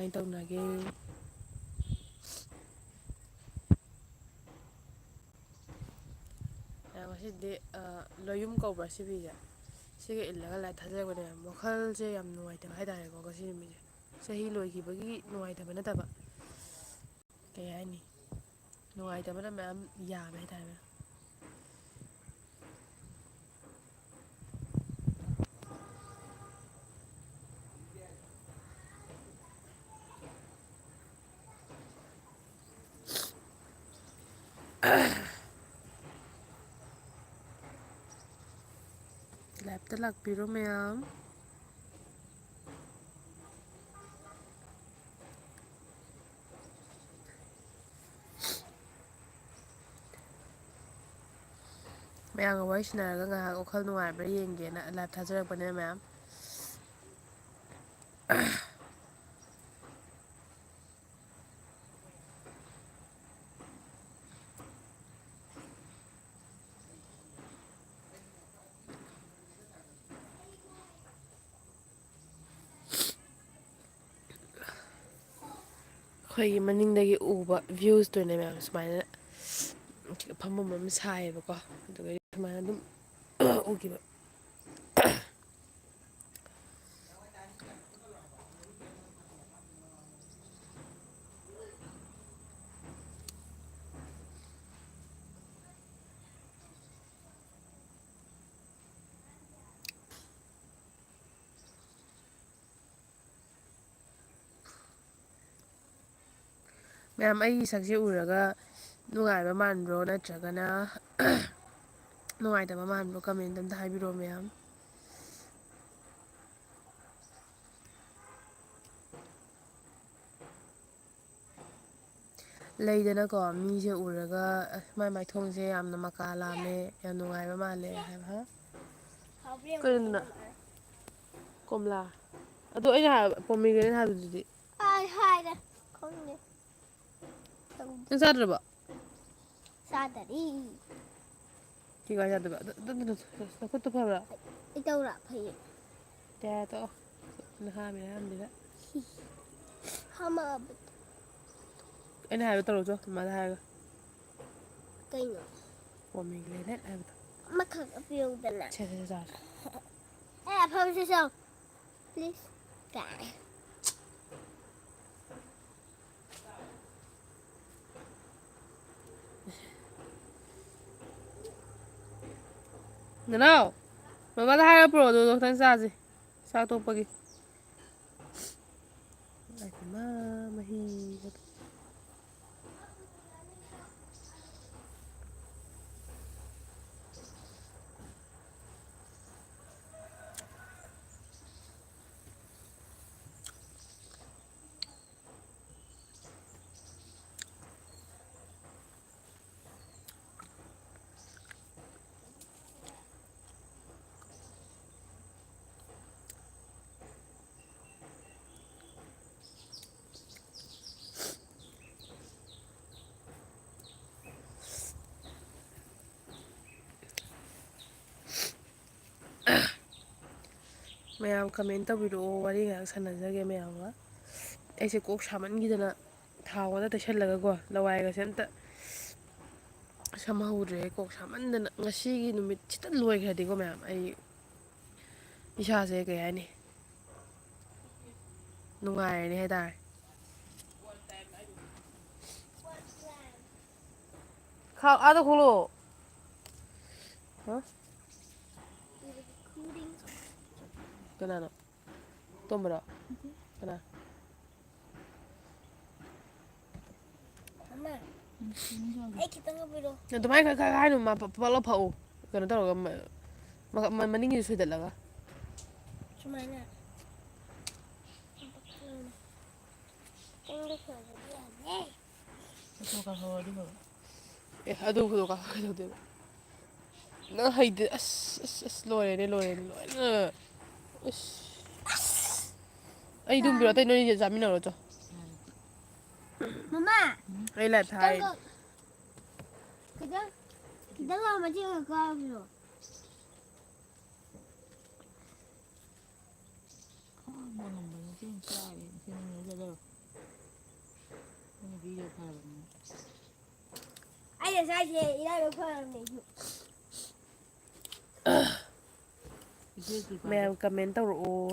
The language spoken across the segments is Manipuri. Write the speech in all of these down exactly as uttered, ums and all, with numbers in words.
ꯀꯃꯥꯏꯅ ꯇꯧꯅꯒꯦ? ꯉꯁꯤꯗꯤ ꯂꯣꯌꯨꯝ ꯀꯧꯕ꯭ꯔꯥ ꯁꯤ ꯐꯤꯁꯦ? ꯁꯤꯒ ꯏꯜꯂꯒ ꯂꯥꯏꯞ ꯊꯥꯖꯔꯛꯄꯅꯦ꯫ ꯋꯥꯈꯜꯁꯦ ꯌꯥꯝ ꯅꯨꯡꯉꯥꯏꯇꯕ ꯍꯥꯏꯇꯥꯔꯦꯀꯣ ꯉꯁꯤ ꯅꯨꯃꯤꯠꯁꯦ꯫ ꯆꯍꯤ ꯂꯣꯏꯈꯤꯕꯒꯤ ꯅꯨꯡꯉꯥꯏꯇꯕ ꯅꯠꯇꯕ, ꯀꯩ ꯍꯥꯏꯅꯤ, ꯅꯨꯡꯉꯥꯏꯇꯕꯅ ꯃꯌꯥꯝ ꯌꯥꯝꯃꯦ ꯍꯥꯏꯇꯥꯔꯦ꯫ ꯂꯥꯏꯞꯇ ꯂꯥꯛꯄꯤꯔꯣ ꯃꯌꯥꯝ꯫ ꯃꯌꯥꯝꯒ ꯋꯥꯔꯤ ꯁꯥꯟꯅꯔꯒ ꯉꯥꯏꯍꯥꯛ ꯋꯥꯈꯜ ꯅꯨꯡꯉꯥꯏꯕ꯭ꯔꯥ ꯌꯦꯡꯒꯦꯅ ꯂꯥꯏꯞ ꯊꯥꯖꯔꯛꯄꯅꯦ ꯃꯌꯥꯝ꯫ ꯑꯩꯈꯣꯏꯒꯤ ꯃꯅꯤꯡꯗꯒꯤ ꯎꯕ ꯚ꯭ꯌꯨꯁꯇꯨꯅꯦ ꯃꯌꯥꯝ, ꯁꯨꯃꯥꯏꯅ ꯐꯝꯐꯝ ꯑꯃ ꯁꯥꯏꯌꯦꯕꯀꯣ, ꯑꯗꯨꯒ ꯁꯨꯃꯥꯏꯅ ꯑꯗꯨꯝ ꯎꯈꯤꯕ꯫ ꯃꯌꯥꯝ, ꯑꯩꯒꯤ ꯁꯛꯁꯦ ꯎꯔꯒ ꯅꯨꯡꯉꯥꯏꯕ ꯃꯥꯟꯕ꯭ꯔꯣ, ꯅꯠꯇ꯭ꯔꯒꯅ ꯅꯨꯡꯉꯥꯏꯇꯕ ꯃꯥꯟꯕ꯭ꯔꯣ? ꯀꯃꯦꯟꯇ ꯑꯝꯇ ꯍꯥꯏꯕꯤꯔꯛꯑꯣ ꯃꯌꯥꯝ꯫ ꯂꯩꯗꯅꯀꯣ, ꯃꯤꯁꯦ ꯎꯔꯒ, "ꯑꯁ, ꯃꯥꯏ ꯃꯥꯏꯊꯣꯡꯁꯦ ꯌꯥꯝꯅ ꯃꯀꯥ ꯂꯥꯝꯃꯦ, ꯌꯥꯝ ꯅꯨꯡꯉꯥꯏꯕ ꯃꯥꯜꯂꯦ" ꯍꯥꯏꯕ꯫ ꯍꯥ? ꯀꯩꯅꯣꯗꯨꯅ? ꯀꯣꯝꯂꯥ꯫ ꯑꯗꯣ ꯑꯩꯅ ꯍꯥꯏꯕ, pomegranate ꯍꯥꯏꯕꯗꯨꯗꯤ? ꯑꯩ ꯍꯥꯏꯔꯦ꯫ ꯈꯪꯗꯦ꯫ ꯅꯪ ꯆꯥꯗ꯭ꯔꯕꯣ? ꯆꯥꯗꯔꯤ꯫ ꯀꯩ ꯀꯥꯏ ꯆꯥꯗꯣꯏꯕ? ꯑꯗꯨ, ꯑꯗꯨ, ꯑꯗꯨ, ꯑꯗꯨ, ꯅꯈꯨꯠꯇꯣ ꯐꯕ꯭ꯔꯥ? ꯑꯩ ꯇꯧꯔ ꯐꯩꯌꯦ꯫ ꯇꯌꯥ ꯇꯣꯛꯑꯣ꯫ ꯅꯍꯥ ꯃꯌꯥꯝꯗꯨꯗ꯫ ꯑꯃ ꯑꯩꯅ ꯍꯥꯏꯕ ꯇꯧꯔꯣ ꯆꯣ, ꯃꯃꯥꯗ ꯍꯥꯏꯔꯒ꯫ ꯀꯩꯅꯣ? ꯄꯣꯃꯤꯒ꯭ꯔꯦꯅꯦꯠ ꯍꯥꯏꯕꯗꯣ꯫ ꯑꯃꯈꯛ ꯄꯤꯔꯛꯎꯗꯅ꯫ ꯁꯦ, ꯁꯦ, ꯁꯦ, ꯆꯥꯔꯁꯤ꯫ ꯑꯦ, ꯑꯐꯕꯁꯦ ꯆꯥꯎ꯫ Please꯫ ꯀꯥꯏ꯫ ꯅꯅꯥꯎ, ꯃꯃꯥꯗ ꯍꯥꯏꯔ ꯄꯨꯔꯛꯑꯣ, ꯑꯗꯨꯗꯣ ꯈꯤꯇꯪ ꯆꯥꯁꯦ꯫ ꯆꯥꯛ ꯇꯣꯛꯄꯒꯤ꯫ ꯏꯃꯥꯏ ꯄꯦꯝꯃ, ꯃꯍꯤꯒꯗꯣ꯫ ꯃꯌꯥꯝ comment ꯇꯧꯕꯤꯔꯛꯑꯣ, ꯋꯥꯔꯤ ꯉꯥꯏꯍꯥꯛ ꯁꯥꯟꯅꯖꯒꯦ ꯃꯌꯥꯝꯒ꯫ ꯑꯩꯁꯦ ꯀꯣꯛ ꯁꯥꯃꯟꯈꯤꯗꯅ ꯊꯥꯎ ꯈꯛꯇ ꯇꯩꯁꯜꯂꯒꯀꯣ, ꯂꯋꯥꯏꯒꯁꯦ ꯑꯝꯇ ꯁꯝꯍꯧꯗ꯭ꯔꯦ, ꯀꯣꯛ ꯁꯥꯃꯟꯗꯅ꯫ ꯉꯁꯤꯒꯤ ꯅꯨꯃꯤꯠꯁꯤꯇ ꯂꯣꯏꯈ꯭ꯔꯗꯤꯀꯣ ꯃꯌꯥꯝ, ꯑꯩ ꯏꯁꯥꯁꯦ ꯀꯩ ꯍꯥꯏꯅꯤ, ꯅꯨꯡꯉꯥꯏꯔꯅꯤ ꯍꯥꯏꯇꯥꯔꯦ꯫ ꯈꯥ-, ꯑꯥꯗ ꯈꯣꯡꯂꯣ꯫ ꯍꯥ? ꯀꯅꯥꯅꯣ? ꯇꯣꯝꯕꯔꯣ? ꯀꯅꯥ? ꯃꯃꯥ, ꯑꯩ ꯈꯤꯇꯪ ꯍꯥꯞꯄꯤꯔꯣ꯫ ꯑꯗꯨꯃꯥꯏꯅ ꯈꯔ, ꯈꯔ ꯍꯥꯏꯅꯨ, ꯃꯥ ꯄ-, ꯄ-, ꯄꯠꯂ ꯐꯛꯎ꯫ ꯀꯩꯅꯣ ꯇꯧꯔꯒ, ꯃ-, ꯃ-, ꯃ-, ꯃꯅꯤꯡꯒꯤꯁꯨ ꯁꯣꯏꯗꯠꯂꯒ꯫ ꯁꯨꯃꯥꯏꯅ꯫ ꯈꯤꯇꯪꯗꯤ ꯁꯣꯏꯗꯗꯤ ꯌꯥꯗꯦ꯫ ꯐꯣꯇꯣ ꯀꯥꯞꯍꯧꯔꯗꯤ ꯐꯕ꯫ ꯑꯦ, ꯑꯗꯨ ꯐꯣꯇꯣ ꯀꯥꯞꯍꯧꯔ ꯀꯩꯗꯧꯗꯣꯏꯕ? ꯅꯪ ꯍꯩꯇꯦ꯫ ꯑꯁ, ꯑꯁ, ꯑꯁ, ꯂꯣꯏꯔꯦꯅꯦ, ꯂꯣꯏꯔꯦꯅꯦ, ꯂꯣꯏꯔꯦ꯫ ꯑꯁ꯫ ꯑꯩ ꯑꯗꯨꯝ ꯄꯤꯔꯛꯑꯣ, ꯑꯇꯩ ꯅꯣꯏꯅꯤ ꯆꯥꯃꯤꯟꯅꯔꯣ ꯆꯣ꯫ ꯃꯃꯥ! ꯑꯩ ꯂꯥꯏꯞ ꯊꯥꯔꯤꯅꯦ꯫ ꯈꯤꯇꯪ, ꯈꯤꯇꯪ, ꯈꯤꯇꯪ ꯂꯥꯎ, ꯃꯆꯦ ꯍꯣꯏ ꯀꯥꯔꯨꯁꯤꯔꯣ? ꯈꯥꯡꯕ ꯉꯝꯕ ꯅꯠꯇꯦ, ꯆꯥꯔꯦ, ꯁꯤ ꯅꯪ ꯂꯩꯖꯗꯧꯔꯣ? ꯑꯩꯅ ꯆꯥꯏꯁꯦ ꯏꯔꯥꯏꯕꯛ ꯐꯔꯕꯅꯦ ꯑꯩꯁꯨ꯫ ꯃꯌꯥꯝ comment ꯇꯧꯔꯛꯑꯣ꯫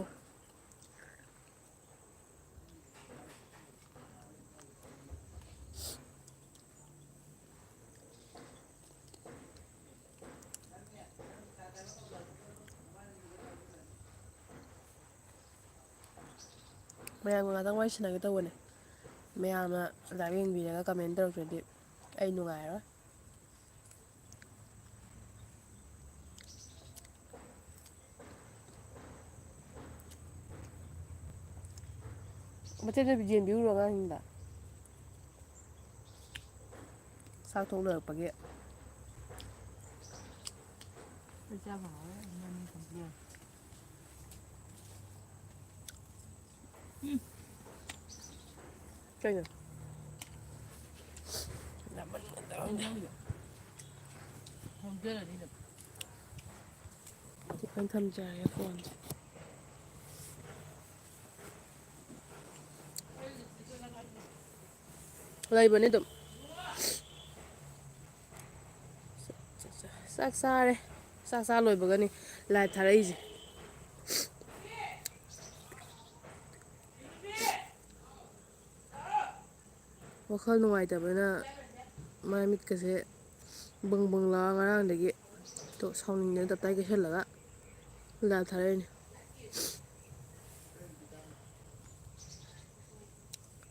ꯃꯌꯥꯝꯒ ꯉꯥꯛꯇꯪ ꯋꯥꯔꯤ ꯁꯥꯟꯅꯒꯦ ꯇꯧꯕꯅꯦ꯫ ꯃꯌꯥꯝꯅ live ꯌꯦꯡꯕꯤꯔꯒ comment ꯇꯧꯔꯛꯇ꯭ꯔꯗꯤ ꯑꯩ ꯅꯨꯡꯉꯥꯏꯔꯔꯣꯏ꯫ ꯃꯆꯦꯠ ꯃꯆꯦꯠ ꯌꯦꯟꯕꯤꯎꯔꯣ ꯑꯉꯥꯡꯁꯤꯡꯗ꯫ ꯆꯥꯛ ꯊꯣꯡ ꯂꯣꯏꯔꯛꯄꯒꯤ꯫ ꯑꯩ ꯆꯥꯕ ꯍꯧꯔꯦ, ꯏꯕꯥꯅꯤ ꯊꯣꯡꯕꯤꯔꯣ꯫ ꯎꯝ꯫ ꯀꯩꯅꯣ? ꯌꯥꯝꯃꯟꯒꯗꯕ꯫ ꯍꯧꯖꯔꯅꯤ ꯑꯗꯨꯝ꯫ ꯈꯤꯇꯪ ꯊꯝꯖꯔꯒꯦ phoneꯁꯦ꯫ ꯂꯩꯕꯅꯤ ꯑꯗꯨꯝ꯫ ꯆꯥꯛ ꯆꯥꯔꯦ꯫ ꯆꯥꯛ ꯆꯥ ꯂꯣꯏꯕꯒꯅꯤ live ꯊꯥꯔꯛꯏꯁꯦ꯫ ꯋꯥꯈꯜ ꯅꯨꯡꯉꯥꯏꯇꯕꯅ ꯃꯥꯏ ꯃꯤꯠꯀꯁꯦ ꯕꯪ ꯕꯪ ꯂꯥꯎꯔ ꯉꯔꯥꯡꯗꯒꯤ꯫ ꯑꯗꯣ ꯁꯥꯎꯅꯤꯡꯗꯅ ꯇꯞꯇꯥꯏ ꯀꯩꯁꯜꯂꯒ live ꯊꯥꯔꯛꯏꯅꯦ꯫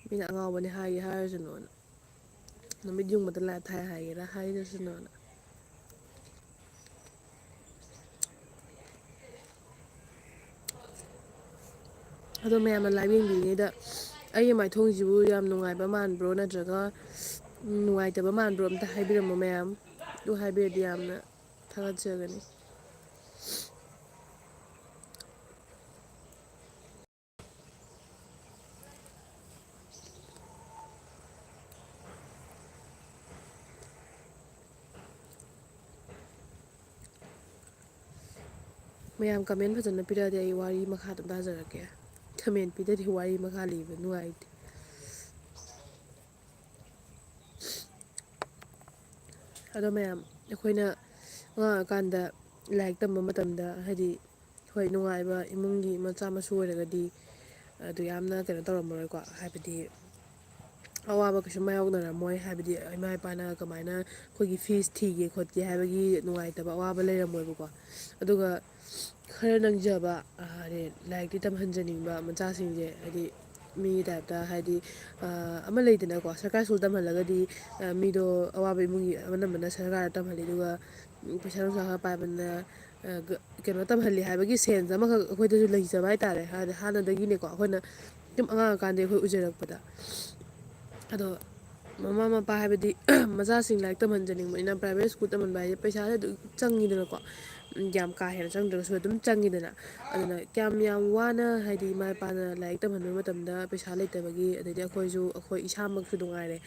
ꯃꯤꯅ ꯑꯉꯥꯎꯕꯅꯦ ꯍꯥꯏꯒꯦ ꯍꯥꯏꯔꯁꯅꯨꯅ꯫ ꯅꯨꯃꯤꯠ ꯌꯨꯡꯕꯗ live ꯊꯥꯏ ꯍꯥꯏꯒꯦꯔꯥ ꯍꯥꯏꯔꯁꯅꯨꯅ꯫ ꯑꯗꯣ ꯃꯌꯥꯝꯅ live ꯌꯦꯡꯕꯤꯔꯤꯉꯩꯗ ꯑꯩꯒꯤ ꯃꯥꯏꯊꯣꯡꯁꯤꯕꯨ ꯌꯥꯝ ꯅꯨꯡꯉꯥꯏꯕ ꯃꯥꯟꯕ꯭ꯔꯣ ꯅꯠꯇ꯭ꯔꯒ ꯅꯨꯡꯉꯥꯏꯇꯕ ꯃꯥꯟꯕ꯭ꯔꯣ? ꯑꯝꯇ ꯍꯥꯏꯕꯤꯔꯝꯃꯣ ꯃꯌꯥꯝ꯫ ꯑꯗꯨ ꯍꯥꯏꯕꯤꯔꯗꯤ ꯌꯥꯝꯅ ꯊꯥꯒꯠꯆꯒꯅꯤ꯫ ꯃꯌꯥꯝ comment ꯐꯖꯅ ꯄꯤꯔꯛꯑꯗꯤ ꯑꯩ ꯋꯥꯔꯤ ꯃꯈꯥ ꯑꯗꯨꯝ ꯇꯥꯖꯔꯛꯀꯦ꯫ Comment ꯄꯤꯗꯗꯤ ꯋꯥꯔꯤ ꯃꯈꯥ ꯂꯤꯕ ꯅꯨꯡꯉꯥꯏꯇꯦ꯫ ꯑꯗꯣ ꯃꯌꯥꯝ, ꯑꯩꯈꯣꯏꯅ ꯑꯉꯥꯡ ꯑꯣꯏꯔꯀꯥꯟꯗ ꯂꯥꯏꯔꯤꯛ ꯇꯝꯕ ꯃꯇꯝꯗ, ꯍꯥꯏꯗꯤ, ꯍꯣꯏ, ꯅꯨꯡꯉꯥꯏꯕ ꯏꯃꯨꯡꯒꯤ ꯃꯆꯥ ꯃꯁꯨ ꯑꯣꯏꯔꯒꯗꯤ ꯑꯗꯨ ꯌꯥꯝꯅ ꯀꯩꯅꯣ ꯇꯧꯔꯝꯃꯔꯣꯏꯀꯣ꯫ ꯍꯥꯏꯕꯗꯤ ꯑꯋꯥꯕ ꯀꯩꯁꯨ ꯃꯥꯌꯣꯛꯅꯔꯝꯃꯣꯏ꯫ ꯍꯥꯏꯕꯗꯤ ꯏꯃꯥ ꯏꯄꯥꯅ ꯀꯃꯥꯏꯅ ꯑꯩꯈꯣꯏꯒꯤ ꯐꯤꯁ ꯊꯤꯒꯦ ꯈꯣꯠꯀꯦ ꯍꯥꯏꯕꯒꯤ ꯅꯨꯡꯉꯥꯏꯇꯕ ꯑꯋꯥꯕ ꯂꯩꯔꯝꯃꯣꯏꯕꯀꯣ꯫ ꯑꯗꯨꯒ ꯈꯔ ꯅꯪꯖꯕ, ꯂꯥꯏꯔꯤꯛꯇꯤ ꯇꯝꯍꯟꯖꯅꯤꯡꯕ ꯃꯆꯥꯁꯤꯡꯁꯦ, ꯍꯥꯏꯗꯤ ꯃꯤꯒꯤ ꯇꯥꯏꯞꯇ, ꯍꯥꯏꯗꯤ ꯑꯃ ꯂꯩꯗꯅꯀꯣ, ꯁꯔꯀꯥꯔ ꯁ꯭ꯀꯨꯜ ꯇꯝꯍꯜꯂꯒꯗꯤ ꯃꯤꯗꯣ, ꯑꯋꯥꯕ ꯏꯃꯨꯡꯒꯤ ꯑꯅꯝꯕꯅ ꯁꯔꯀꯥꯔꯗ ꯇꯝꯍꯜꯂꯤ꯫ ꯑꯗꯨꯒ ꯄꯩꯁꯥ ꯅꯨꯡꯁꯥ ꯈꯔ ꯄꯥꯏꯕꯅ ꯀꯩꯅꯣ ꯇꯝꯍꯜꯂꯤ ꯍꯥꯏꯕꯒꯤ ꯁꯦꯟꯁ ꯑꯃꯈꯛ ꯑꯩꯈꯣꯏꯗꯁꯨ ꯂꯩꯖꯕ ꯍꯥꯏꯇꯥꯔꯦ꯫ ꯍꯥꯏꯗꯤ ꯍꯥꯟꯅꯗꯒꯤꯅꯦꯀꯣ, ꯑꯩꯈꯣꯏꯅ ꯑꯗꯨꯝ ꯑꯉꯥꯡ ꯑꯣꯏꯔꯤꯀꯥꯟꯗ ꯑꯩꯈꯣꯏ ꯎꯖꯔꯛꯄꯗ꯫ ꯑꯗꯣ ꯃꯃꯥ ꯃꯄꯥ, ꯍꯥꯏꯕꯗꯤ ꯃꯆꯥꯁꯤꯡ ꯂꯥꯏꯔꯤꯛ ꯇꯝꯍꯟꯖꯅꯤꯡꯕꯅꯤꯅ, ꯄ꯭ꯔꯥꯏꯚꯦꯠ ꯁ꯭ꯀꯨꯜ ꯇꯝꯍꯟꯕ ꯍꯥꯏꯁꯦ ꯄꯩꯁꯥꯁꯦ ꯑꯗꯨꯝ ꯆꯪꯉꯤꯗꯅꯀꯣ꯫ ꯌꯥꯝ ꯀꯥ ꯍꯦꯟꯅ ꯆꯪꯗ꯭ꯔꯒꯁꯨ ꯑꯗꯨꯝ ꯆꯪꯉꯤꯗꯅ꯫ ꯑꯗꯨꯅ ꯀꯌꯥꯝ ꯌꯥꯝ ꯋꯥꯅ, ꯍꯥꯏꯗꯤ ꯏꯃꯥ ꯏꯄꯥꯅ ꯂꯥꯏꯔꯤꯛ ꯇꯝꯍꯟꯕ ꯃꯇꯝꯗ ꯄꯩꯁꯥ ꯂꯩꯇꯕꯒꯤ, ꯑꯗꯩꯗꯤ ꯑꯩꯈꯣꯏꯁꯨ, ꯑꯩꯈꯣꯏ ꯏꯁꯥꯃꯛꯁꯨ ꯅꯨꯡꯉꯥꯏꯔꯦ,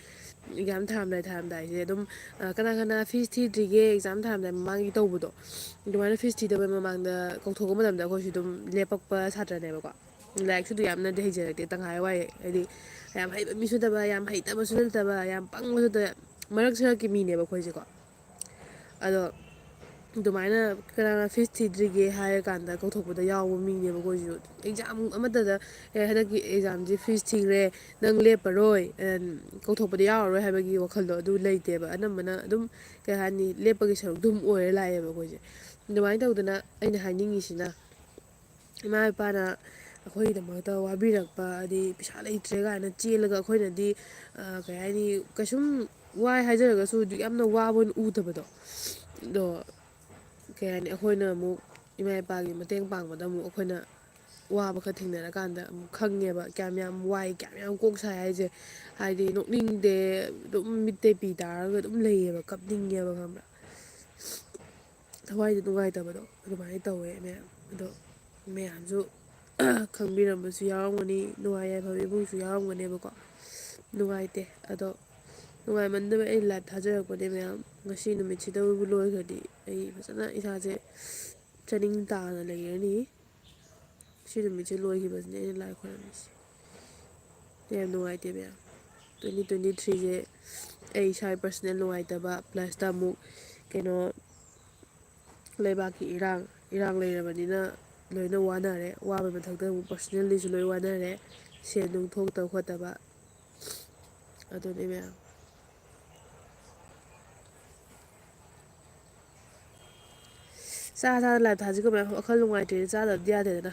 ꯑꯦꯛꯖꯥꯝ ꯊꯥꯔꯝꯗꯥꯏ ꯊꯥꯔꯝꯗꯥꯏꯁꯦ ꯑꯗꯨꯝ, ꯀꯅꯥ ꯀꯅꯥ ꯐꯤꯁ ꯊꯤꯗ꯭ꯔꯤꯒꯦ ꯑꯦꯛꯖꯥꯝ ꯊꯥꯔꯝꯗꯥꯏ ꯃꯃꯥꯡꯒꯤ ꯇꯧꯕꯗꯣ, ꯑꯗꯨꯃꯥꯏꯅ ꯐꯤꯁ ꯊꯤꯗꯕꯩ ꯃꯃꯥꯡꯗ ꯀꯧꯊꯣꯛꯄ ꯃꯇꯝꯗ ꯑꯩꯈꯣꯏꯁꯨ ꯑꯗꯨꯝ ꯂꯦꯞꯄꯛꯄ ꯁꯥꯇ꯭ꯔꯅꯦꯕꯀꯣ꯫ ꯂꯥꯏꯔꯤꯛꯁꯨ ꯑꯗꯨ ꯌꯥꯝꯅꯗꯤ ꯍꯩꯖꯔꯛꯇꯦ, ꯇꯪꯈꯥꯏ ꯋꯥꯏ, ꯍꯥꯏꯗꯤ ꯌꯥꯝ ꯍꯩꯕ ꯃꯤꯁꯨ ꯅꯠꯇꯕ, ꯌꯥꯝ ꯍꯩꯇꯕꯁꯨ ꯅꯠꯇꯕ, ꯌꯥꯝ ꯄꯪꯕꯁꯨ ꯅꯠꯇꯕ, ꯃꯔꯛ ꯁꯔꯛꯀꯤ ꯃꯤꯅꯦꯕ ꯑꯩꯈꯣꯏꯁꯦꯀꯣ꯫ ꯑꯗꯣ ꯑꯗꯨꯃꯥꯏꯅ ꯀꯅꯥꯅ ꯐꯤꯁ ꯊꯤꯗ꯭ꯔꯤꯒꯦ ꯍꯥꯏꯔꯀꯥꯟꯗ ꯀꯧꯊꯣꯛꯄꯗ ꯌꯥꯎꯕ ꯃꯤꯅꯦꯕ ꯑꯩꯈꯣꯏꯁꯨ꯫ ꯑꯦꯛꯖꯥꯝ ꯑꯃꯠꯇꯗ, "ꯑꯦ, ꯍꯟꯗꯛꯀꯤ ꯑꯦꯛꯖꯥꯝꯁꯤ ꯐꯤꯁ ꯊꯤꯈ꯭ꯔꯦ, ꯅꯪ ꯂꯦꯞꯄꯔꯣꯏ, ꯀꯧꯊꯣꯛꯄꯗ ꯌꯥꯎꯔꯔꯣꯏ" ꯍꯥꯏꯕꯒꯤ ꯋꯥꯈꯜꯗꯣ ꯑꯗꯨ ꯂꯩꯇꯦꯕ꯫ ꯑꯅꯝꯕꯅ ꯑꯗꯨꯝ, ꯀꯩ ꯍꯥꯏꯅꯤ, ꯂꯦꯞꯄꯒꯤ ꯁꯔꯨꯛꯇꯨ ꯑꯗꯨꯝ ꯑꯣꯏꯔ ꯂꯥꯛꯑꯦꯕ ꯑꯩꯈꯣꯏꯁꯦ꯫ ꯑꯗꯨꯃꯥꯏꯅ ꯇꯧꯗꯅ ꯑꯩꯅ ꯍꯥꯏꯅꯤꯡꯉꯤꯁꯤꯅ, ꯏꯃꯥ ꯏꯄꯥꯅ ꯑꯩꯈꯣꯏꯒꯤꯗꯃꯛꯇ ꯋꯥꯕꯤꯔꯛꯄ, ꯍꯥꯏꯗꯤ ꯄꯩꯁꯥ ꯂꯩꯇ꯭ꯔꯦ ꯀꯥꯏꯅ ꯆꯦꯜꯂꯒ ꯑꯩꯈꯣꯏꯅꯗꯤ, ꯀꯩ ꯍꯥꯏꯅꯤ, ꯀꯩꯁꯨꯝ ꯋꯥꯏ ꯍꯥꯏꯖꯔꯒꯁꯨ ꯑꯗꯨꯛ ꯌꯥꯝꯅ ꯋꯥꯕ ꯑꯣꯏꯅ ꯎꯗꯕꯗꯣ꯫ ꯑꯗꯣ, ꯀꯩ ꯍꯥꯏꯅꯤ, ꯑꯩꯈꯣꯏꯅ ꯑꯃꯨꯛ ꯏꯃꯥ ꯏꯄꯥꯒꯤ ꯃꯇꯦꯡ ꯄꯥꯡꯕꯗ ꯑꯃꯨꯛ ꯑꯩꯈꯣꯏꯅ ꯋꯥꯕ ꯈꯔ ꯊꯦꯡꯅꯔꯀꯥꯟꯗ ꯑꯃꯨꯛ ꯈꯪꯉꯦꯕ, ꯀꯌꯥꯝ ꯌꯥꯝ ꯋꯥꯏ, ꯀꯌꯥꯝ ꯌꯥꯝ ꯀꯣꯛ ꯁꯥꯏ ꯍꯥꯏꯁꯦ꯫ ꯍꯥꯏꯗꯤ ꯅꯣꯛꯅꯤꯡꯗꯦ, ꯑꯗꯨꯝ ꯃꯤꯠꯇꯩ ꯄꯤ ꯇꯥꯔꯒ ꯑꯗꯨꯝ ꯂꯩꯌꯦꯕ, ꯀꯞꯅꯤꯡꯉꯦꯕ, ꯈꯪꯕ꯭ꯔꯥ? ꯊꯋꯥꯏꯗ ꯅꯨꯡꯉꯥꯏꯇꯕꯗꯣ ꯑꯗꯨꯃꯥꯏꯅ ꯇꯧꯋꯦ ꯃꯌꯥꯝ꯫ ꯑꯗꯣ ꯃꯌꯥꯝꯁꯨ ꯈꯪꯕꯤꯔꯝꯕꯁꯨ ꯌꯥꯎꯔꯝꯒꯅꯤ, ꯅꯨꯡꯉꯥꯏ ꯌꯥꯏꯐꯕ ꯏꯃꯨꯡꯁꯨ ꯌꯥꯎꯔꯝꯒꯅꯦꯕꯀꯣ꯫ ꯅꯨꯡꯉꯥꯏꯇꯦ꯫ ꯑꯗꯣ ꯅꯨꯡꯉꯥꯏꯃꯟꯗꯕ ꯑꯩ ꯂꯥꯏꯞ ꯊꯥꯖꯔꯛꯄꯅꯦ ꯃꯌꯥꯝ꯫ ꯉꯁꯤ ꯅꯨꯃꯤꯠꯁꯤꯗꯕꯨ ꯂꯣꯏꯈ꯭ꯔꯗꯤ ꯑꯩ ꯐꯖꯅ ꯏꯁꯥꯁꯦ ꯆꯥꯅꯤꯡ ꯇꯥꯅ ꯂꯩꯔꯅꯤ꯫ ꯁꯤ ꯅꯨꯃꯤꯠꯁꯦ ꯂꯣꯏꯈꯤꯕꯁꯤꯅꯦ ꯑꯩꯅ ꯂꯥꯏ ꯈꯣꯏꯔꯝꯃꯤꯁꯦ꯫ ꯌꯥꯝ ꯅꯨꯡꯉꯥꯏꯇꯦ ꯃꯌꯥꯝ꯫ ꯇ꯭ꯋꯦꯟꯇꯤ ꯇ꯭ꯋꯦꯟꯇꯤ ꯊ꯭ꯔꯤꯁꯦ ꯑꯩ ꯏꯁꯥꯒꯤ personal ꯅꯨꯡꯉꯥꯏꯇꯕ, plus ꯇ ꯑꯃꯨꯛ ꯀꯩꯅꯣ, ꯂꯩꯕꯥꯛꯀꯤ ꯏꯔꯥꯡ, ꯏꯔꯥꯡ ꯂꯩꯔꯕꯅꯤꯅ ꯂꯣꯏꯅ ꯋꯥꯅꯔꯦ꯫ ꯋꯥꯕꯩ ꯃꯊꯛꯇ ꯑꯃꯨꯛ personally ꯁꯨ ꯂꯣꯏ ꯋꯥꯅꯔꯦ, ꯁꯦꯟ ꯅꯨꯡ ꯊꯣꯛꯇꯕ ꯈꯣꯠꯇꯕ꯫ ꯑꯗꯨꯅꯤ ꯃꯌꯥꯝ꯫ ꯆꯥ ꯆꯥꯗ live ꯊꯥꯁꯤꯀꯣ ꯃꯌꯥꯝ꯫ ꯋꯥꯈꯜ ꯅꯨꯡꯉꯥꯏꯇ꯭ꯔꯦ, ꯆꯥꯗꯕꯗꯤ ꯌꯥꯗꯦꯗꯅ꯫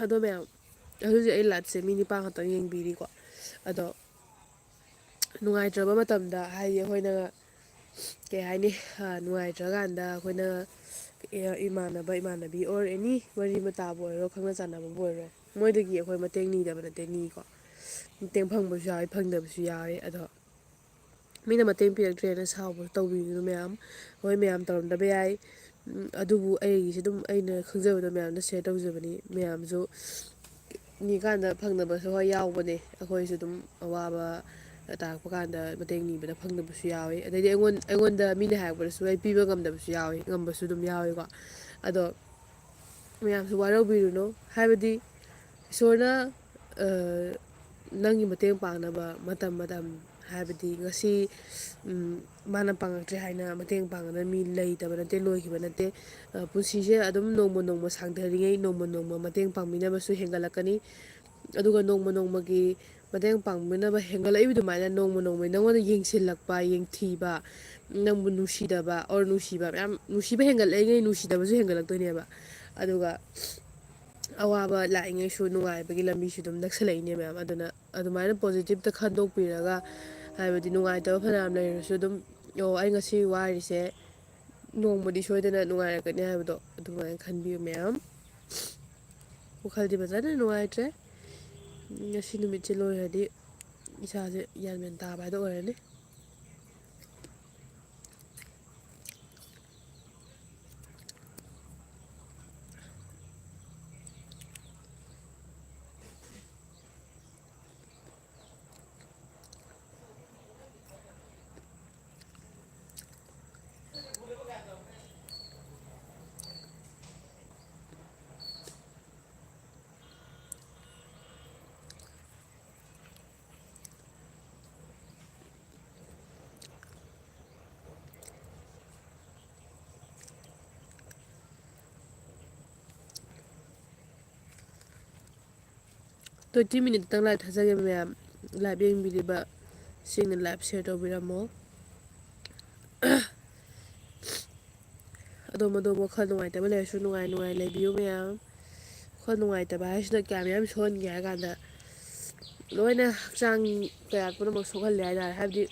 ꯑꯗꯣ ꯃꯌꯥꯝ, ꯍꯧꯖꯤꯛ ꯑꯩ live ꯁꯦ ꯃꯤ ꯅꯤꯄꯥꯟ ꯈꯛꯇꯪ ꯌꯦꯡꯕꯤꯔꯤꯀꯣ꯫ ꯑꯗꯣ ꯅꯨꯡꯉꯥꯏꯇ꯭ꯔꯕ ꯃꯇꯝꯗ, ꯍꯥꯏꯗꯤ ꯑꯩꯈꯣꯏꯅ ꯀꯩ ꯍꯥꯏꯅꯤ, ꯑ, ꯅꯨꯡꯉꯥꯏꯇ꯭ꯔꯀꯥꯟꯗ ꯑꯩꯈꯣꯏꯅ, ꯑ, ꯏꯃꯥꯟꯅꯕ, ꯏꯃꯥꯟꯅꯕꯤ or any ꯋꯥꯔꯤ ꯃꯇꯥꯕꯨ ꯑꯣꯏꯔꯣ, ꯈꯪꯅ ꯆꯥꯟꯅꯕꯕꯨ ꯑꯣꯏꯔꯣ, ꯃꯣꯏꯗꯒꯤ ꯑꯩꯈꯣꯏ ꯃꯇꯦꯡ ꯅꯤꯗꯕ ꯅꯠꯇꯦ, ꯅꯤꯀꯣ꯫ ꯃꯇꯦꯡ ꯐꯪꯕꯁꯨ ꯌꯥꯎꯋꯤ, ꯐꯪꯗꯕꯁꯨ ꯌꯥꯎꯋꯤ꯫ ꯑꯗꯣ ꯃꯤꯅ ꯃꯇꯦꯡ ꯄꯤꯔꯛꯇ꯭ꯔꯦꯅ ꯁꯥꯎꯕꯁꯨ ꯇꯧꯕꯤꯒꯅꯨ ꯃꯌꯥꯝ꯫ ꯍꯣꯏ, ꯃꯌꯥꯝ ꯇꯧꯔꯝꯗꯕ ꯌꯥꯏ꯫ ꯎꯝ, ꯑꯗꯨꯕꯨ ꯑꯩꯒꯤꯁꯨ ꯑꯗꯨꯝ ꯑꯩꯅ ꯈꯪꯖꯕꯗꯣ ꯃꯌꯥꯝꯗ share ꯇꯧꯖꯕꯅꯤ꯫ ꯃꯌꯥꯝꯁꯨ ꯅꯤꯀꯥꯟꯗ ꯐꯪꯗꯕꯁꯨ ꯍꯣꯏ ꯌꯥꯎꯕꯅꯦ꯫ ꯑꯩꯈꯣꯏꯁꯨ ꯑꯗꯨꯝ ꯑꯋꯥꯕ ꯇꯥꯔꯛꯄ ꯀꯥꯟꯗ ꯃꯇꯦꯡ ꯅꯤꯕꯗ ꯐꯪꯗꯕꯁꯨ ꯌꯥꯎꯋꯤ꯫ ꯑꯗꯩꯗꯤ ꯑꯩꯉꯣꯟ-, ꯑꯩꯉꯣꯟꯗ ꯃꯤꯅ ꯍꯥꯏꯔꯛꯄꯗꯁꯨ ꯑꯩ ꯄꯤꯕ ꯉꯝꯗꯕꯁꯨ ꯌꯥꯎꯋꯤ, ꯉꯝꯕꯁꯨ ꯑꯗꯨꯝ ꯌꯥꯎꯋꯤꯀꯣ꯫ ꯑꯗꯣ ꯃꯌꯥꯝꯁꯨ ꯋꯥꯔꯧꯕꯤꯔꯨꯅꯨ꯫ ꯍꯥꯏꯕꯗꯤ ꯏꯁꯣꯔꯅ, ꯑ, ꯅꯪꯒꯤ ꯃꯇꯦꯡ ꯄꯥꯡꯅꯕ ꯃꯇꯝ, ꯃꯇꯝ, ꯍꯥꯏꯕꯗꯤ ꯉꯁꯤ, ꯎꯝ, ꯃꯥꯅ ꯄꯥꯡꯉꯛꯇ꯭ꯔꯦ ꯍꯥꯏꯅ ꯃꯇꯦꯡ ꯄꯥꯡꯅꯕ ꯃꯤ ꯂꯩꯇꯕ ꯅꯠꯇꯦ, ꯂꯣꯏꯈꯤꯕ ꯅꯠꯇꯦ꯫ ꯑ, ꯄꯨꯟꯁꯤꯁꯦ ꯑꯗꯨꯝ ꯅꯣꯡꯃ ꯅꯣꯡꯃ ꯁꯥꯡꯊꯔꯤꯉꯩ ꯅꯣꯡꯃ ꯅꯣꯡꯃ ꯃꯇꯦꯡ ꯄꯥꯡꯕꯤꯅꯕꯁꯨ ꯍꯦꯟꯒꯠꯂꯛꯀꯅꯤ꯫ ꯑꯗꯨꯒ ꯅꯣꯡꯃ ꯅꯣꯡꯃꯒꯤ ꯃꯇꯦꯡ ꯄꯥꯡꯕꯤꯅꯕ ꯍꯦꯟꯒꯠꯂꯛꯏꯕ ꯑꯗꯨꯃꯥꯏꯅ ꯅꯣꯡꯃ ꯅꯣꯡꯃꯒꯤ ꯅꯪꯉꯣꯟꯗ ꯌꯦꯡꯁꯤꯜꯂꯛꯄ, ꯌꯦꯡꯊꯤꯕ, ꯅꯪꯕꯨ ꯅꯨꯡꯁꯤꯗꯕ, or ꯅꯨꯡꯁꯤꯕ ꯃꯌꯥꯝ, ꯅꯨꯡꯁꯤꯕ ꯍꯦꯟꯒꯠꯂꯛꯏꯉꯩ ꯅꯨꯡꯁꯤꯗꯕꯁꯨ ꯍꯦꯟꯒꯠꯂꯛꯇꯣꯏꯅꯦꯕ꯫ ꯑꯗꯨꯒ ꯑꯋꯥꯕ ꯂꯥꯛꯏꯉꯩꯁꯨ ꯅꯨꯡꯉꯥꯏꯕꯒꯤ ꯂꯝꯕꯤꯁꯨ ꯑꯗꯨꯝ ꯅꯛꯁꯜꯂꯛꯏꯅꯦ ꯃꯌꯥꯝ꯫ ꯑꯗꯨꯅ ꯑꯗꯨꯃꯥꯏꯅ positive ꯇ ꯈꯟꯗꯣꯛꯄꯤꯔꯒ, ꯍꯥꯏꯕꯗꯤ ꯅꯨꯡꯉꯥꯏꯇꯕ ꯐꯅꯌꯥꯝ ꯂꯩꯔꯁꯨ ꯑꯗꯨꯝ, "ꯑꯣ, ꯑꯩ ꯉꯁꯤ ꯋꯥꯔꯤꯁꯦ ꯅꯣꯡꯃꯗꯤ ꯁꯣꯏꯗꯅ ꯅꯨꯡꯉꯥꯏꯔꯛꯀꯅꯤ" ꯍꯥꯏꯕꯗꯣ ꯑꯗꯨꯃꯥꯏꯅ ꯈꯟꯕꯤꯌꯨ ꯃꯌꯥꯝ꯫ ꯋꯥꯈꯜꯗꯤ ꯐꯖꯅ ꯅꯨꯡꯉꯥꯏꯇ꯭ꯔꯦ꯫ ꯉꯁꯤ ꯅꯨꯃꯤꯠꯁꯦ ꯂꯣꯏꯔꯗꯤ ꯏꯁꯥꯁꯦ ꯒ꯭ꯌꯥꯟ ꯃꯦꯟ ꯇꯥꯕ ꯍꯥꯏꯗꯣ ꯑꯣꯏꯔꯅꯤ꯫ Twenty minute ꯇꯪ live ꯊꯥꯖꯒꯦ ꯃꯌꯥꯝ꯫ Live ꯌꯦꯡꯕꯤꯔꯤꯕ ꯁꯤꯡꯅ live share ꯇꯧꯕꯤꯔꯝꯃꯣ꯫ ꯑꯗꯣꯝ ꯑꯗꯣꯝ ꯋꯥꯈꯜ ꯅꯨꯡꯉꯥꯏꯇꯕ ꯂꯩꯔꯁꯨ ꯅꯨꯡꯉꯥꯏ ꯅꯨꯡꯉꯥꯏ ꯂꯩꯕꯤꯌꯨ ꯃꯌꯥꯝ꯫ ꯋꯥꯈꯜ ꯅꯨꯡꯉꯥꯏꯇꯕ ꯍꯥꯏꯁꯤꯅ ꯀꯌꯥꯝ ꯌꯥꯝ ꯁꯣꯛꯍꯟꯒꯦ ꯍꯥꯏ ꯀꯥꯟꯗ, ꯂꯣꯏꯅ ꯍꯛꯆꯥꯡ ꯀꯌꯥ ꯄꯨꯝꯅꯃꯛ ꯁꯣꯛꯍꯜꯂꯦ ꯍꯥꯏꯇꯥꯔꯦ꯫ ꯍꯥꯏꯕꯗꯤ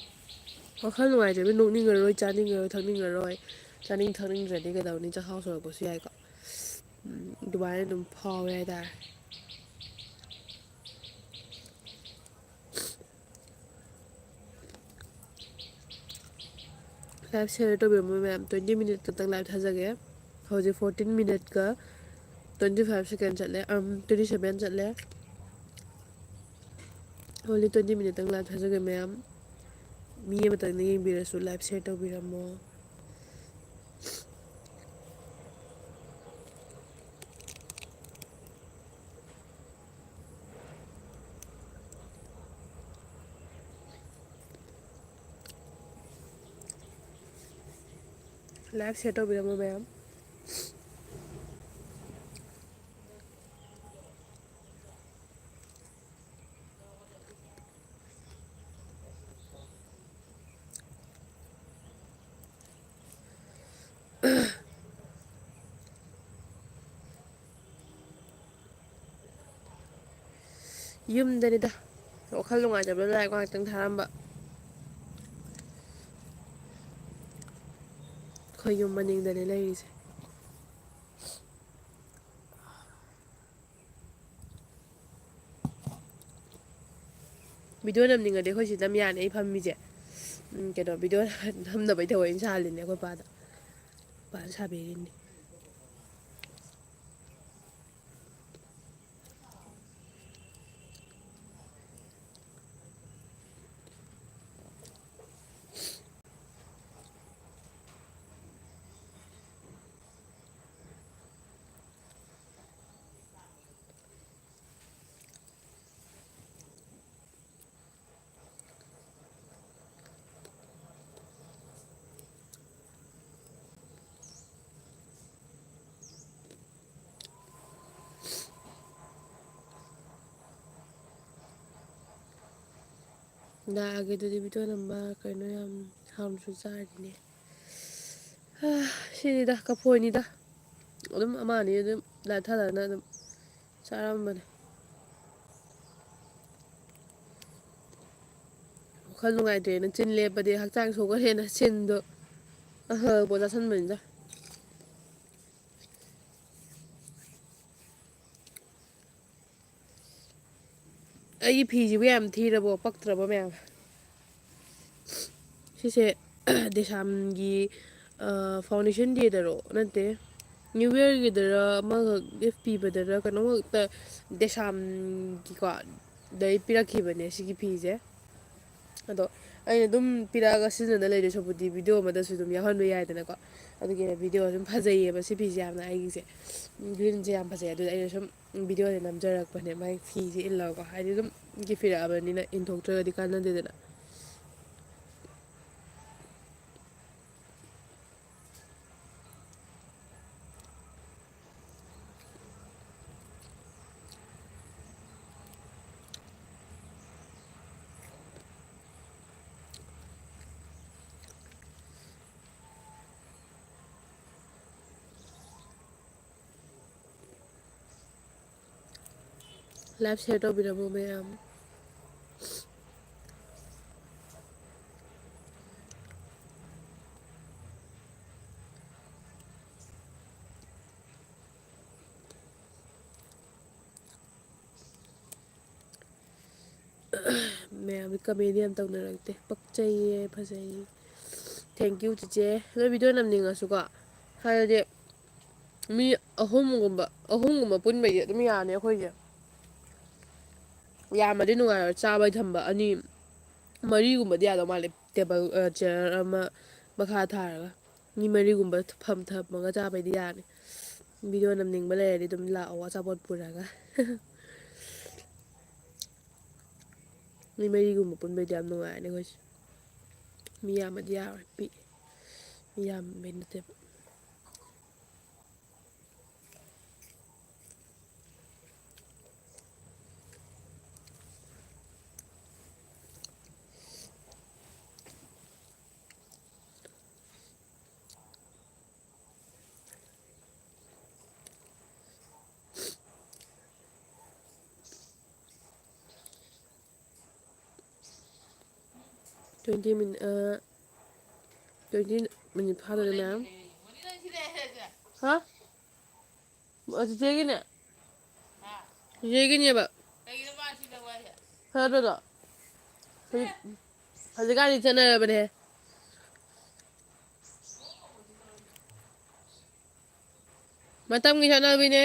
ꯋꯥꯈꯜ ꯅꯨꯡꯉꯥꯏꯇ꯭ꯔꯗꯤ ꯅꯣꯛꯅꯤꯡꯉꯔꯣꯏ, ꯆꯥꯅꯤꯡꯉꯔꯣꯏ, ꯊꯛꯅꯤꯡꯉꯔꯣꯏ꯫ ꯆꯥꯅꯤꯡ ꯊꯛꯅꯤꯡꯗ꯭ꯔꯗꯤ ꯀꯩꯗꯧꯅꯤ? ꯆꯥꯛꯈꯥꯎ ꯁꯣꯛꯂꯛꯄꯁꯨ ꯌꯥꯏꯀꯣ꯫ ꯎꯝ, ꯑꯗꯨꯃꯥꯏꯅ ꯑꯗꯨꯝ ꯐꯥꯎꯋꯦ ꯍꯥꯏꯇꯥꯔꯦ꯫ Live share ꯇꯧꯕꯤꯔꯝꯃꯣ ꯃꯌꯥꯝ꯫ Twenty minute ꯈꯛꯇꯪ live ꯊꯥꯖꯒꯦ꯫ ꯍꯧꯖꯤꯛ fourteen minute ꯀ twenty five second ꯆꯠꯂꯦ, ꯑꯝ, twenty seven ꯆꯠꯂꯦ꯫ Only twenty minute ꯇꯪ live ꯊꯥꯖꯒꯦ ꯃꯌꯥꯝ꯫ ꯃꯤ ꯑꯃꯇꯪꯅ ꯌꯦꯡꯕꯤꯔꯁꯨ live share ꯇꯧꯕꯤꯔꯝꯃꯣ꯫ Live share ꯇꯧꯕꯤꯔꯝꯃꯣ ꯃꯌꯥꯝ꯫ ꯌꯨꯝꯗꯅꯤꯗ꯫ ꯋꯥꯈꯜ ꯅꯨꯡꯉꯥꯏꯇꯕꯗ ꯂꯥꯏꯔꯤꯛ ꯉꯥꯛꯇꯪ ꯊꯥꯔꯝꯕ꯫ ꯑꯩꯈꯣꯏ ꯌꯨꯝ ꯃꯅꯤꯡꯗꯅꯦ ꯂꯩꯔꯤꯁꯦ꯫ ꯚꯤꯗꯤꯑꯣ ꯅꯝꯅꯤꯡꯉꯗꯤ ꯑꯩꯈꯣꯏ ꯁꯤꯗ ꯑꯗꯨꯝ ꯌꯥꯅꯤ, ꯑꯩ ꯐꯝꯃꯤꯁꯦ꯫ ꯎꯝ, ꯀꯩꯅꯣ, ꯚꯤꯗꯤꯑꯣ ꯅꯝꯅꯕꯩ ꯊꯑꯣꯏꯅ ꯁꯥꯍꯜꯂꯤꯅꯦ ꯑꯩꯈꯣꯏ ꯄꯥꯗ꯫ ꯄꯥꯗ ꯁꯥꯕꯤꯔꯤꯅꯤ꯫ ꯂꯥꯛꯑꯒꯦ ꯑꯗꯨꯗꯤ, ꯚꯤꯗꯤꯑꯣ ꯅꯝꯕ꯫ ꯀꯩꯅꯣ, ꯌꯥꯝ ꯍꯥꯎꯅꯁꯨ ꯆꯥꯔꯤꯅꯦ꯫ ꯁꯤꯅꯤꯗ, ꯀꯐꯣꯏꯅꯤꯗ꯫ ꯑꯗꯨꯝ ꯑꯃ ꯑꯅꯤ ꯑꯗꯨꯝ ꯂꯥꯊꯂꯒ ꯑꯗꯨꯝ ꯆꯥꯔꯝꯕꯅꯦ꯫ ꯋꯥꯈꯜ ꯅꯨꯡꯉꯥꯏꯇ꯭ꯔꯦꯅ ꯆꯤꯟ ꯂꯦꯞꯄꯗꯤ ꯍꯛꯆꯥꯡ ꯁꯣꯛꯀꯅꯦꯅ ꯆꯤꯟꯗꯣ ꯑꯍ ꯄꯣꯠ ꯆꯥꯁꯟꯕꯅꯤꯗ꯫ ꯑꯩꯒꯤ ꯐꯤꯁꯤꯕꯨ ꯌꯥꯝ ꯊꯤꯔꯕꯣ, ꯄꯛꯇ꯭ꯔꯕꯣ ꯃꯌꯥꯝ? ꯁꯤꯁꯦ ꯗꯦꯁꯥꯝꯒꯤ, ꯑ, foundation dayꯗꯔꯣ? ꯅꯠꯇꯦ, New Yearꯒꯤꯗꯔ, ꯑꯃꯈꯛ gift ꯄꯤꯕꯗꯔ, ꯀꯩꯅꯣꯝꯈꯛꯇ ꯗꯦꯁꯥꯝꯒꯤꯀꯣ, ꯗꯩ ꯄꯤꯔꯛꯈꯤꯕꯅꯦ ꯁꯤꯒꯤ ꯐꯤꯁꯦ꯫ ꯑꯗꯣ ꯑꯩꯅ ꯑꯗꯨꯝ ꯄꯤꯔꯛꯑꯒ ꯁꯤꯖꯤꯟꯅꯗ ꯂꯩꯗꯣꯏ ꯁꯔꯨꯛꯄꯨꯗꯤ video ꯑꯃꯗꯁꯨ ꯑꯗꯨꯝ ꯌꯥꯎꯍꯟꯕ ꯌꯥꯏꯗꯅꯀꯣ꯫ ꯑꯗꯨꯒꯤ ꯑꯩꯅ video ꯑꯗꯨꯝ ꯐꯖꯩꯌꯦꯕ ꯁꯤ ꯐꯤꯁꯦ ꯌꯥꯝꯅ, ꯑꯩꯒꯤꯁꯦ greenꯁꯦ ꯌꯥꯝ ꯐꯖꯩ꯫ ꯑꯗꯨꯗ ꯑꯩꯅ ꯁꯨꯝ videoꯁꯦ ꯅꯝꯖꯔꯛꯄꯅꯦ, ꯃꯥꯏ ꯐꯤꯁꯦ ꯏꯜꯂꯒꯀꯣ꯫ ꯍꯥꯏꯗꯤ ꯑꯗꯨꯝ gift ꯄꯤꯔꯛꯑꯕꯅꯤꯅ ꯏꯟꯊꯣꯛꯇ꯭ꯔꯒꯗꯤ ꯀꯥꯟꯅꯗꯦꯗꯅ꯫ Live share ꯇꯧꯕꯤꯔꯝꯃꯣ ꯃꯌꯥꯝ꯫ ꯃꯌꯥꯝ comment ꯌꯥꯝ ꯇꯧꯅꯔꯛꯇꯦ꯫ ꯄꯛꯆꯩꯌꯦ, ꯐꯖꯩꯌꯦ꯫ Thank you, ꯆꯤꯆꯦ꯫ ꯅꯣꯏ video ꯅꯝꯅꯤꯡꯉꯁꯨꯀꯣ, ꯍꯥꯏꯕꯗꯤ ꯃꯤ ꯑꯍꯨꯝꯒꯨꯝꯕ, ꯑꯍꯨꯝꯒꯨꯝꯕ ꯄꯨꯟꯕꯩꯗꯤ ꯑꯗꯨꯝ ꯌꯥꯅꯤ ꯑꯩꯈꯣꯏꯁꯦ꯫ ꯌꯥꯝꯃꯗꯤ ꯅꯨꯡꯉꯥꯏꯔꯣꯏ, ꯆꯥꯕꯩ ꯊꯝꯕ ꯑꯅꯤ, ꯃꯔꯤꯒꯨꯝꯕꯗꯤ ꯌꯥꯗꯧ ꯃꯥꯜꯂꯦ꯫ Table, ꯑ, chair ꯑꯃ ꯃꯈꯥ ꯊꯥꯔꯒ ꯃꯤ ꯃꯔꯤꯒꯨꯝꯕ ꯐꯝ ꯊꯝꯃꯒ ꯆꯥꯕꯩꯗꯤ ꯌꯥꯅꯤ꯫ Video ꯅꯝꯅꯤꯡꯕ ꯂꯩꯔꯗꯤ ꯑꯗꯨꯝ ꯂꯥꯛꯑꯣ, ꯑꯆꯥꯄꯣꯠ ꯄꯨꯔꯒ꯫ ꯃꯤ ꯃꯔꯤꯒꯨꯝꯕ ꯄꯨꯟꯕꯩꯗꯤ ꯌꯥꯝ ꯅꯨꯡꯉꯥꯏꯔꯅꯤ ꯑꯩꯈꯣꯏꯁꯦ꯫ ꯃꯤ ꯌꯥꯝꯃꯗꯤ ꯌꯥꯔꯣꯏ, ꯄꯤꯛꯑꯦ꯫ ꯃꯤ ꯌꯥꯝꯕꯩ ꯅꯠꯇꯦꯕ꯫ Twenty minute, ꯑ, twenty minute ꯐꯥꯗꯣꯔꯦ ꯃꯌꯥꯝ꯫ ꯍꯥ? ꯑ, ꯆꯤꯆꯦꯒꯤꯅꯦ? ꯆꯤꯆꯦꯒꯤꯅꯦꯕ꯫ ꯐꯔꯗ꯭ꯔꯣ ꯑꯗꯣ? ꯍꯧꯖꯤꯛ, ꯍꯧꯖꯤꯛꯀꯥꯟꯗꯤ ꯆꯠꯅꯔꯕꯅꯦ꯫ ꯃꯇꯝꯒꯤ ꯆꯠꯅꯕꯤꯅꯦ꯫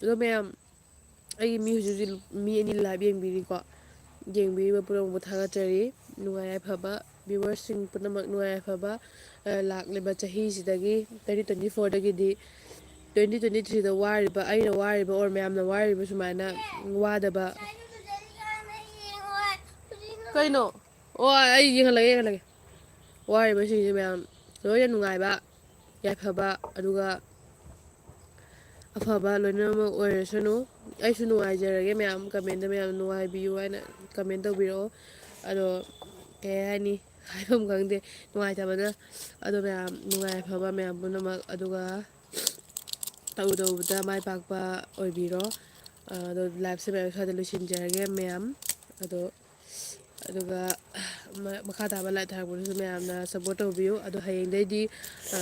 ꯑꯗꯣ ꯃꯌꯥꯝ, ꯑꯩꯒꯤ ꯃꯤ ꯍꯧꯖꯤꯛ ꯍꯧꯖꯤꯛ ꯃꯤ ꯑꯅꯤ live ꯌꯦꯡꯕꯤꯔꯤꯀꯣ꯫ ꯌꯦꯡꯕꯤꯔꯤꯕ ꯄꯨꯝꯅꯃꯛꯄꯨ ꯊꯥꯒꯠꯆꯔꯤ꯫ ꯅꯨꯡꯉꯥꯏ ꯌꯥꯏꯐꯕ viewersꯁꯤꯡ ꯄꯨꯝꯅꯃꯛ ꯅꯨꯡꯉꯥꯏ ꯌꯥꯏꯐꯕ, ꯑ, ꯂꯥꯛꯂꯤꯕ ꯆꯍꯤꯁꯤꯗꯒꯤ, twenty twenty fourꯗꯒꯤꯗꯤ twenty twenty threeꯗ ꯋꯥꯔꯤꯕ, ꯑꯩꯅ ꯋꯥꯔꯤꯕ, or ꯃꯌꯥꯝꯅ ꯋꯥꯔꯤꯕ ꯁꯨꯃꯥꯏꯅ ꯋꯥꯗꯕ꯫ ꯀꯩꯅꯣ? ꯑꯣ, ꯑꯩ ꯌꯦꯡꯍꯜꯂꯒꯦ, ꯌꯦꯡꯍꯜꯂꯒꯦ꯫ ꯋꯥꯔꯤꯕꯁꯤꯡꯁꯦ ꯃꯌꯥꯝ ꯂꯣꯏꯅ ꯅꯨꯡꯉꯥꯏꯕ, ꯌꯥꯏꯐꯕ, ꯑꯗꯨꯒ ꯑꯐꯕ ꯂꯣꯏꯅꯃꯛ ꯑꯣꯏꯔꯁꯅꯨ꯫ ꯑꯩꯁꯨ ꯅꯨꯡꯉꯥꯏꯖꯔꯒꯦ ꯃꯌꯥꯝ, ꯀꯃꯦꯟꯗ ꯃꯌꯥꯝ ꯅꯨꯡꯉꯥꯏꯕꯤꯌꯨ ꯍꯥꯏꯅ ꯀꯃꯦꯟ ꯇꯧꯕꯤꯔꯛꯑꯣ꯫ ꯑꯗꯣ ꯀꯩ ꯍꯥꯏꯅꯤ, ꯍꯥꯏꯐꯝ ꯈꯪꯗꯦ ꯅꯨꯡꯉꯥꯏꯇꯕꯅ꯫ ꯑꯗꯣ ꯃꯌꯥꯝ ꯅꯨꯡꯉꯥꯏ ꯑꯐꯕ ꯃꯌꯥꯝ ꯄꯨꯝꯅꯃꯛ, ꯑꯗꯨꯒ ꯇꯧ ꯇꯧꯕꯗ ꯃꯥꯏ ꯄꯥꯛꯄ ꯑꯣꯏꯕꯤꯔꯣ꯫ ꯑꯗꯣ ꯂꯥꯏꯐꯁꯦ ꯃꯌꯥꯝ ꯁ꯭ꯋꯥꯏꯗ ꯂꯣꯏꯁꯤꯟꯖꯔꯒꯦ ꯃꯌꯥꯝ꯫ ꯑꯗꯣ ꯑꯗꯨꯒ ꯃ-, ꯃꯈꯥ ꯇꯥꯕ ꯂꯥꯏꯞ ꯊꯥꯔꯛꯄꯗꯨꯁꯨ ꯃꯌꯥꯝꯅ ꯁꯞꯄꯣꯔꯠ ꯇꯧꯕꯤꯌꯨ꯫ ꯑꯗꯣ ꯍꯌꯦꯡꯗꯩꯗꯤ, ꯑ,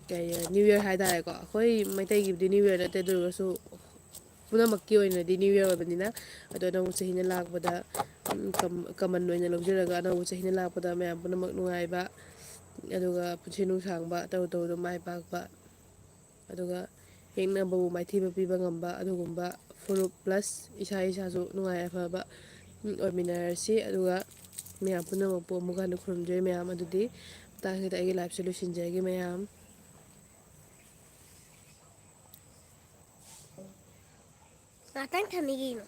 ꯀꯩ, ꯅ꯭ꯌꯨ ꯌꯔ ꯍꯥꯏꯇꯥꯔꯦꯀꯣ, ꯑꯩꯈꯣꯏ ꯃꯩꯇꯩꯒꯤꯕꯨꯗꯤ ꯅ꯭ꯌꯨ ꯌꯔ ꯅꯠꯇꯦ, ꯑꯗꯨ ꯑꯣꯏꯔꯒꯁꯨ ꯄꯨꯝꯅꯃꯛꯀꯤ ꯑꯣꯏꯅꯗꯤ ꯅ꯭ꯌꯨ ꯌꯔ ꯑꯣꯏꯕꯅꯤꯅ꯫ ꯑꯗꯣ ꯑꯅꯧꯕ ꯆꯍꯤꯅ ꯂꯥꯛꯄꯗ, ꯎꯝ, ꯀꯝ-, ꯀꯃꯟ ꯑꯣꯏꯅ ꯂꯧꯖꯔꯒ ꯑꯅꯧꯕ ꯆꯍꯤꯅ ꯂꯥꯛꯄꯗ ꯃꯌꯥꯝ ꯄꯨꯝꯅꯃꯛ ꯅꯨꯡꯉꯥꯏꯕ, ꯑꯗꯨꯒ ꯄꯨꯟꯁꯤ ꯅꯨꯡꯁꯥꯡꯕ, ꯇꯧꯔꯨ ꯇꯧꯔꯨꯗ ꯃꯥꯏ ꯄꯥꯛꯄ, ꯑꯗꯨꯒ ꯌꯦꯛꯅꯕꯕꯨ ꯃꯥꯏꯊꯤꯕ ꯄꯤꯕ ꯉꯝꯕ ꯑꯗꯨꯒꯨꯝꯕ ꯐꯨꯔꯨꯞ, ꯄ꯭ꯂꯁ ꯏꯁꯥ ꯏꯁꯥꯁꯨ ꯅꯨꯡꯉꯥꯏ ꯑꯐꯕ ꯑꯣꯏꯃꯤꯟꯅꯔꯁꯤ꯫ ꯑꯗꯨꯒ ꯃꯌꯥꯝ ꯄꯨꯝꯅꯃꯛꯄꯨ ꯑꯃꯨꯛ ꯍꯟꯅ ꯈꯨꯔꯨꯝꯖꯔꯤ ꯃꯌꯥꯝ꯫ ꯑꯗꯨꯗꯤ ꯃꯇꯥꯡꯁꯤꯗ ꯑꯩꯒꯤ ꯂꯥꯏꯐꯁꯦ ꯂꯣꯏꯁꯤꯟꯖꯔꯒꯦ ꯃꯌꯥꯝ꯫ ꯉꯥꯛꯇꯪ ꯊꯝꯃꯤ ꯀꯩꯅꯣ꯫